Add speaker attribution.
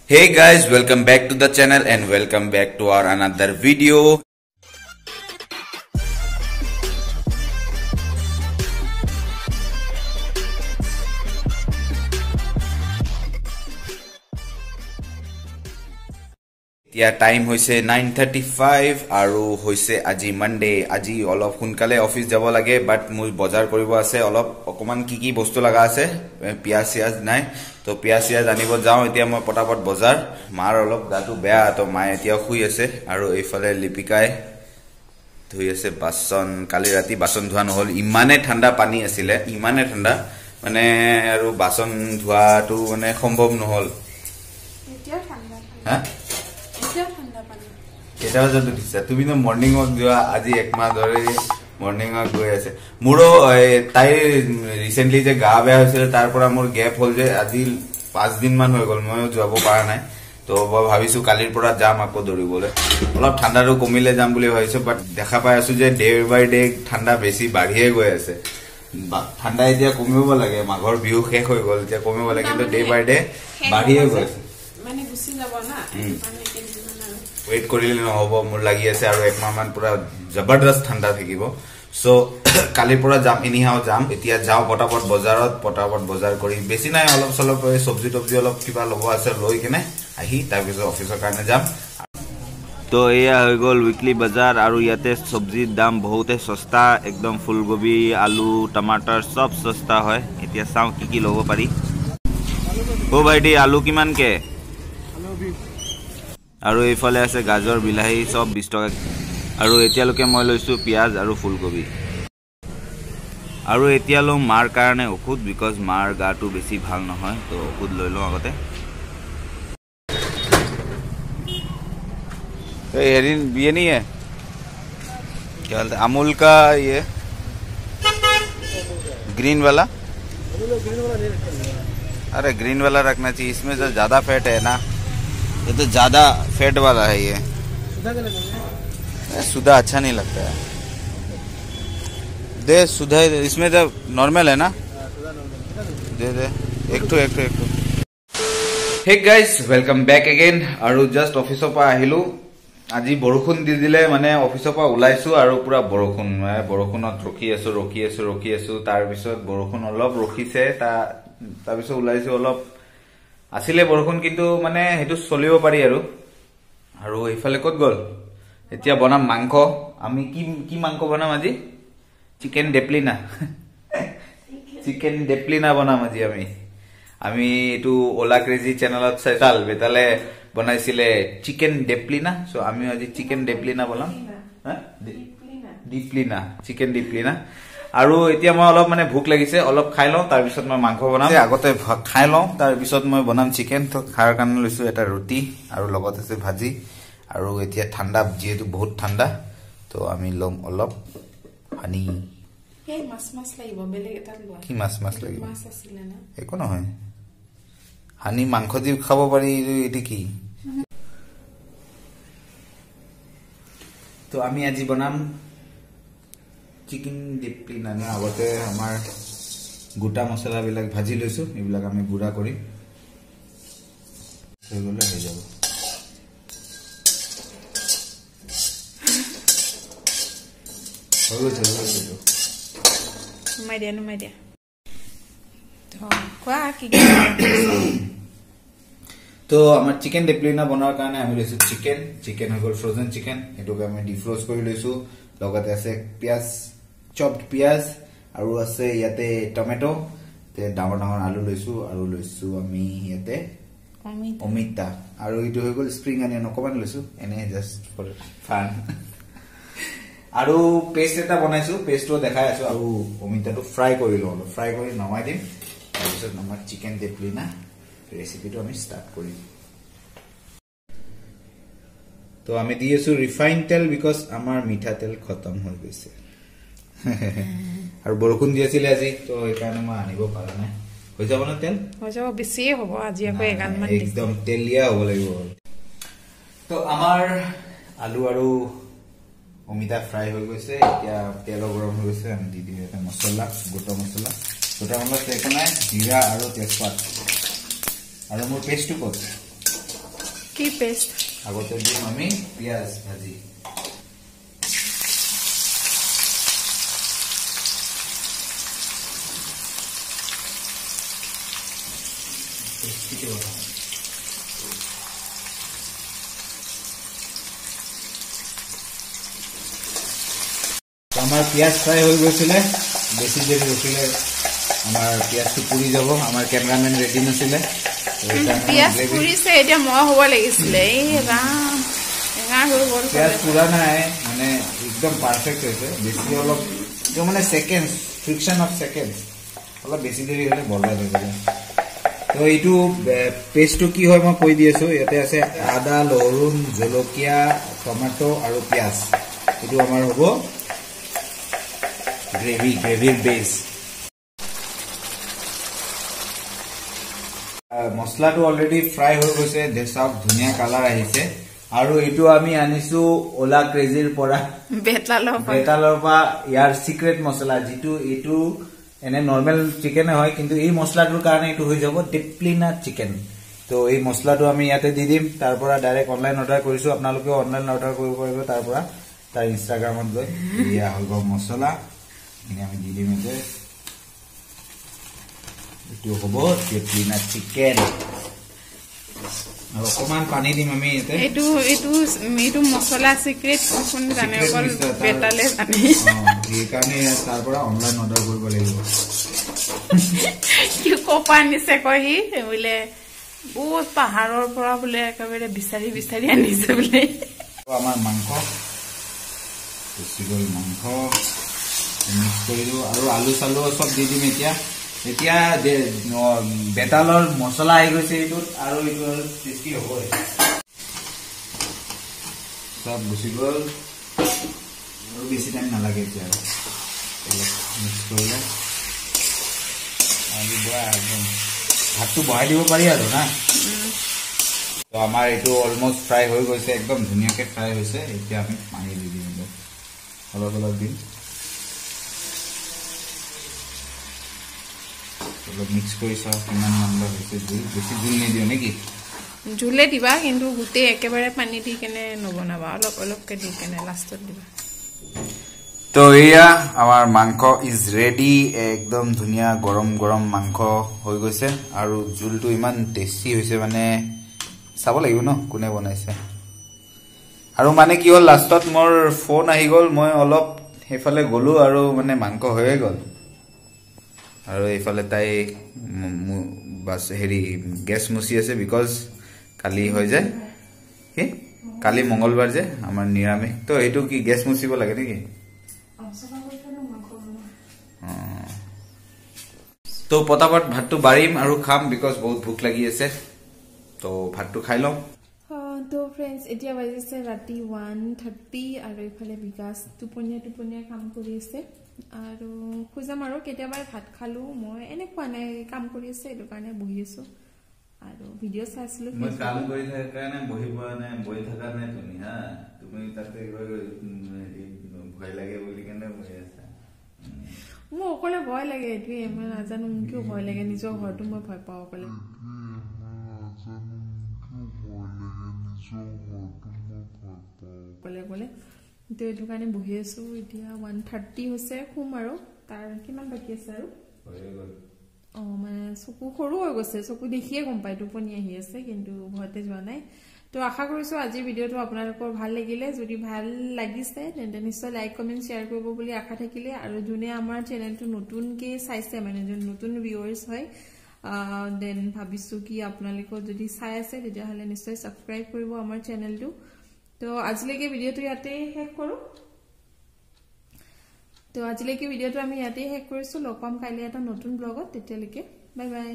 Speaker 1: Hey guys, welcome back to the channel and welcome back to our another video. এতিয়া time হৈছে 9:35 আৰু হৈছে আজি মানডে। আজি অলপ সোনকালে অফিচ যাব লাগে, বাট মোৰ বজাৰ কৰিব আছে অলপ, অকমান কি কি বস্তু লগা আছে, পিয়াজ চিয়াজ নাই, তো পিয়াজ চিয়াজ আনিব যাওঁ এতিয়া মই পটাপট বজাৰ। মাৰ অলপ গাটো বেয়া, তো মায়ে এতিয়া শুই আছে আৰু এইফালে লিপিকাই ধুই আছে বাচন। কালি ৰাতি বাচন ধোৱা নহ'ল, ইমানে ঠাণ্ডা পানী আছিলে, ইমানে ঠাণ্ডা মানে আৰু বাচন ধোৱাটো মানে সম্ভৱ নহ'ল। হা, কেইটা বজাত উঠিছা তুমি? মৰ্ণিং ৱাক যোৱা আজি একমাহ ধৰি মৰ্ণিং ৱাক গৈ আছে। মোৰো তাইৰ ৰিচেণ্টলি যে গা বেয়া হৈছিলে তাৰ পৰা মোৰ গেপ হ'ল যে আজি 5 দিন মান হৈ গ'ল, ময়ো যাব পৰা নাই। তো মই ভাবিছো কালিৰ পৰা যাম আকৌ দৌৰিবলৈ, অলপ ঠাণ্ডাটো কমিলে যাম বুলি ভাবিছো। বাট দেখা পাই আছো যে ডে বাই ডে ঠাণ্ডা বেছি বাঢ়িয়ে গৈ আছে। ঠাণ্ডা এতিয়া কমিব লাগে, মাঘৰ বিহু শেষ হৈ গ'ল, এতিয়া কমিব লাগে, কিন্তু ডে বাই ডে বাঢ়িয়ে গৈ আছে। ৱেইট কৰিলে নহ'ব, মোৰ লাগি আছে আৰু একমাহ মান পুৰা জবৰদস্ত ঠাণ্ডা থাকিব। চ' কালিৰ পৰা যাম, এনিহাও যাম। এতিয়া যাওঁ পটাপট বজাৰত, পটাপট বজাৰ কৰি বেছি নাই, অলপ চলপ চব্জি তব্জি অলপ কিবা ল'ব আছে, লৈ কেনে আহি তাৰপিছত অফিচৰ কাৰণে যাম। তো এয়া হৈ গ'ল উইকলি বজাৰ আৰু ইয়াতে চব্জিৰ দাম বহুতে সস্তা, একদম ফুলকবি, আলু, টমাটাৰ চব সস্তা হয়। এতিয়া চাওঁ কি কি ল'ব পাৰি। অ' ভাইটি, আলু কিমানকে? আৰু এইফালে আছে গাজৰ, বিলাহী চব 20 টকা। আৰু এতিয়ালৈকে মই লৈছোঁ পিঁয়াজ আৰু ফুলকবি। আৰু এতিয়া লওঁ মাৰ কাৰণে ঔষধ, because মাৰ গাটো বেছি ভাল নহয়, তো ঔষধ লৈ লওঁ আগতে। हेरी ये नहीं है क्या बोलते, अमूल का ये ग्रीन वाला। अरे ग्रीन वाला रखना चाहिए, इसमें जो ज़्यादा फैट है ना, ये तो ज्यादा फैट वाला है ये। सुधा अच्छा नहीं लगता है। दे सुधा, इसमें तो नॉर्मल है ना, दे दे एक तो एक तो एक तो। Hey guys, welcome back again. আৰু জাষ্ট অফিচৰ পৰা আহিলো। আজি বৰষুণ দি দিলে, মানে অফিচৰ পৰা ওলাইছো আৰু পুৰা বৰষুণ, মানে বৰষুণত ৰখি আছো ৰখি আছো ৰখি আছো। তাৰপিছত বৰষুণ অলপ ৰখিছে, তাৰপিছত ওলাইছো, অলপ আছিলে বৰষুণ কিন্তু মানে সেইটো চলিব পাৰি আৰু। আৰু এইফালে ক'ত গ'ল? এতিয়া বনাম মাংস। আমি কি কি মাংস বনাম আজি? চিকেন ডেপলিনা, চিকেন ডেপলিনা বনাম আজি আমি। আমি এইটো অ'লা ক্ৰেজি চেনেলত চাই চাল বেতালে বনাইছিলে চিকেন ডেপলিনা, চ' আমিও আজি চিকেন ডেপলিনা বনাম, ডিপলিনা, চিকেন ডিপলিনা। আৰু এতিয়া মই অলপ মানে ভোক লাগিছে, অলপ খাই লওঁ, তাৰপিছত মই মাংস বনাম। আগতে খাই লওঁ, তাৰপিছত মই বনাম চিকেন। তো খাৰ কাৰণে লৈছো এটা ৰুটি আৰু লগত আছে ভাজি। আৰু এতিয়া ঠাণ্ডা, যিহেতু বহুত ঠাণ্ডা, তো আমি ল'ম অলপ হানি। কি মাছ মাছ লাগিব? একো নহয়, হানি মাংস দি খাব পাৰি। এইটো কি? তো আমি আজি বনাম চিকেন ডিপলিনা। আগতে আমাৰ গোটা মছলাবিলাক ভাজি লৈছো, এইবিলাক আমি গুড়া কৰিম, হৈ গ'লে হৈ যাব। হৈ গৈছে, হৈ গৈছে।
Speaker 2: নুমাই দিয়া, নুমাই দিয়া। কোৱা কি?
Speaker 1: তো আমাৰ চিকেন ডিপলিনা বনোৱাৰ কাৰণে আমি লৈছো চিকেন। চিকেন হৈ গ'ল ফ্ৰজেন চিকেন, সেইটোকে আমি ডিফ্ৰজ কৰি লৈছো। লগতে আছে পিঁয়াজ, চপড পিঁয়াজ, আৰু আছে ইয়াতে টমেট', ডাঙৰ ডাঙৰ আলু লৈছো, আৰু লৈছো আমি ইয়াতে অমিতা, আৰু এইটো হৈ গ'ল স্প্ৰিং অনিয়ন অকণমান লৈছো, এনে জাষ্ট ফৰ ফান। আৰু পেষ্ট এটা বনাইছো, পেষ্টটো দেখাই আছো। আৰু অমিতাটো ফ্ৰাই কৰি লওঁ, অলপ ফ্ৰাই কৰি নমাই দিম। তাৰপিছত আমাৰ চিকেন ডেপলিনা ৰেচিপিটো আমি ষ্টাৰ্ট কৰিম। তো আমি দি আছো ৰিফাইন তেল, because আমাৰ মিঠাতেল খতম হৈ গৈছে। আৰু বৰষুণ দি আছিলে আজি, তো সেইকাৰণে মই আনিব পৰা নাই। হৈ যাব ন তেল?
Speaker 2: হৈ যাব, বেছিয়ে হ'ব আজি, আকৌ এগালমান
Speaker 1: একদম তেলীয়া হ'ব লাগিব। তো আমাৰ আলু আৰু অমিতা ফ্ৰাই হৈ গৈছে, এতিয়া তেলো গৰম হৈ গৈছে। আমি দি দিওঁ এটা মছলা, গোটা মছলা। গোটা মছলা একো নাই, জিৰা আৰু তেজপাত। আৰু মোৰ পেষ্টটো ক'ত?
Speaker 2: কি পেষ্ট?
Speaker 1: আগতে দিম আমি পিঁয়াজ ভাজি। আমাৰ পিঁয়াজ ফ্ৰাই হৈ গৈছিলে, বেছি দেৰি ৰখিলে আমাৰ পিঁয়াজটো পুৰি যাব। আমাৰ কেমেৰামেন ৰেডি নাছিলে।
Speaker 2: পিঁয়াজ পুৰিছে, এতিয়া মই হ'ব লাগিছিলে। এই ৰাম, টেঙা হৈ গ'ল।
Speaker 1: পিঁয়াজ পুৰা নাই, মানে একদম পাৰফেক্ট হৈছে। বেছি অলপ মানে ছেকেণ্ডছ, ফ্ৰিকশ্যন অফ ছেকেণ্ডছ, অলপ বেছি দেৰি হ'লে বৰবাদ হৈ যাব। তো এইটো পেষ্টটো কি হয় মই কৈ দি আছো। ইয়াতে আছে আদা, নহৰু, জলকীয়া, টমেট' আৰু পিঁয়াজ। এইটো আমাৰ হ'ব গ্ৰেভি, গ্ৰেভিৰ বেছ। মছলাটো অলৰেডি ফ্ৰাই হৈ গৈছে, চাওক ধুনীয়া কালাৰ আহিছে। আৰু এইটো আমি আনিছো অ'লা ক্ৰেজিৰ পৰা, বেতালৰ পৰা। ইয়াৰ চিক্ৰেট মছলা যিটো, এইটো এনে নৰ্মেল চিকেনে হয়, কিন্তু এই মছলাটোৰ কাৰণে এইটো হৈ যাব ডিপ্লিনা চিকেন। তো এই মছলাটো আমি ইয়াতে দি দিম। তাৰ পৰা ডাইৰেক্ট অনলাইন অৰ্ডাৰ কৰিছো, আপোনালোকেও অনলাইন অৰ্ডাৰ কৰিব পাৰিব তাৰ পৰা, তাৰ ইনষ্টাগ্ৰামত গৈ। এয়া হৈ গ'ল মছলা, এইখিনি আমি দি দিম ইয়াতে। এইটো হ'ব ডিপ্লিনা চিকেন। আৰু অকণমান পানী দিম আমি ইয়াতে।
Speaker 2: এইটো এইটো এইটো মছলা চিক্ৰেট কোন জানে, অকল বেতালে জানে।
Speaker 1: সেইকাৰণে তাৰ পৰা অনলাইন অৰ্ডাৰ কৰিব লাগিব।
Speaker 2: কি ক'ৰ আনিছে কয় সি, বোলে বহুত পাহাৰৰ পৰা বোলে একেবাৰে বিচাৰি বিচাৰি আনিছে বোলে।
Speaker 1: আমাৰ মাংস গুচি গ'ল, মাংস মিক্স কৰি দিওঁ আৰু আলু চালু চব দি দিম এতিয়া। এতিয়া বেতালৰ মছলা আহি গৈছে এইটোত, আৰু এইটো আৰু টেষ্টি হ'ব। চব গুচি গ'ল, আৰু বেছি টাইম নালাগে এতিয়া। আৰু অলপ মিক্স কৰিলে আজি পুৰা একদম ভাতটো বহাই দিব পাৰি আৰু না। তো আমাৰ এইটো অলমষ্ট ফ্ৰাই হৈ গৈছে, একদম ধুনীয়াকৈ ফ্ৰাই হৈছে। এতিয়া আমি পানী দি দিম, অলপ অলপ দিম, অলপ মিক্স কৰি চাওঁ কিমান মান হৈছে। জোল বেছি জোল নিদিওঁ নেকি?
Speaker 2: জোলে দিবা, কিন্তু গোটেই একেবাৰে পানী দি কেনে নবনাবা, অলপ অলপকে দি কেনে লাষ্টত দিবা।
Speaker 1: তো এয়া আমাৰ মাংস is ready, একদম ধুনীয়া গৰম গৰম মাংস হৈ গৈছে। আৰু জোলটো ইমান টেষ্টি হৈছে, মানে চাব লাগিব ন কোনে বনাইছে। আৰু মানে কি হ'ল, লাষ্টত মোৰ ফোন আহি গ'ল, মই অলপ সেইফালে গ'লো আৰু মানে মাংস হৈয়ে গ'ল। আৰু এইফালে তাই বাছ হেৰি গেছ মুচি আছে, because কালি হৈ যায় কি কালি মংগলবাৰ যে আমাৰ নিৰামিষ। তো এইটো কি গেছ মুচিব লাগে নেকি? তো পটাপট ভাতটো বাঢ়িম আৰু খাম, because বহুত ভোক লাগি আছে। তো ভাতটো খাই লওঁ।
Speaker 2: তো ফ্ৰেণ্ডছ, এতিয়া বাজিছে ৰাতি 1:30 আৰু এইফালে বিকাশ টোপনীয়া টোপনীয়া কাম কৰি আছে। আৰু শুই যাম আৰু কেতিয়াবাই ভাত খালোঁ মই, এনে খোৱা নাই, কাম কৰি আছে সেইটো কাৰণে বহি আছোঁ আৰু ভিডিঅ' চাই আছিলোঁ।
Speaker 1: মই কাম কৰি থকাৰ কাৰণে বহি পোৱা নাই, বহি থকা নাই তুমি। হা, তুমি তাতে ভয় লাগে বুলি কেনে বহি আছা।
Speaker 2: মোৰ অকলে ভয় লাগে, এইটোৱে মই নাজানো মোক কিয় ভয় লাগে। নিজৰ ঘৰটো মই ভয় পাওঁ অকলে। অকলে অকলে তো এইটো কাৰণে বহি আছোঁ। এতিয়া 1:30 হৈছে, শুম আৰু। তাৰ কিমান বাকী আছে আৰু? অঁ, মানে চকু সৰু হৈ গৈছে, চকু দেখিয়ে গম পায় টোপনি আহি আছে, কিন্তু ভয়তে যোৱা নাই। তো আশা কৰিছোঁ আজিৰ ভিডিঅ'টো আপোনালোকৰ ভাল লাগিলে। যদি ভাল লাগিছে তেন্তে নিশ্চয় লাইক, কমেণ্ট, শ্বেয়াৰ কৰিব বুলি আশা থাকিলে। আৰু যোনে আমাৰ চেনেলটো নতুনকৈ চাইছে, মানে যোন নতুন ভিউৱাৰ্ছ হয়, then ভাবিছোঁ কি আপোনালোকেও যদি চাই আছে তেতিয়াহ'লে নিশ্চয় ছাবস্ক্ৰাইব কৰিব আমাৰ চেনেলটো। তো আজিলৈকে ভিডিঅ'টো ইয়াতে শেষ কৰোঁ। তো আজিলৈকে ভিডিঅ'টো আমি ইয়াতে শেষ কৰিছোঁ। লগ পাম কাইলৈ এটা নতুন ব্লগত। তেতিয়ালৈকে বাই বাই।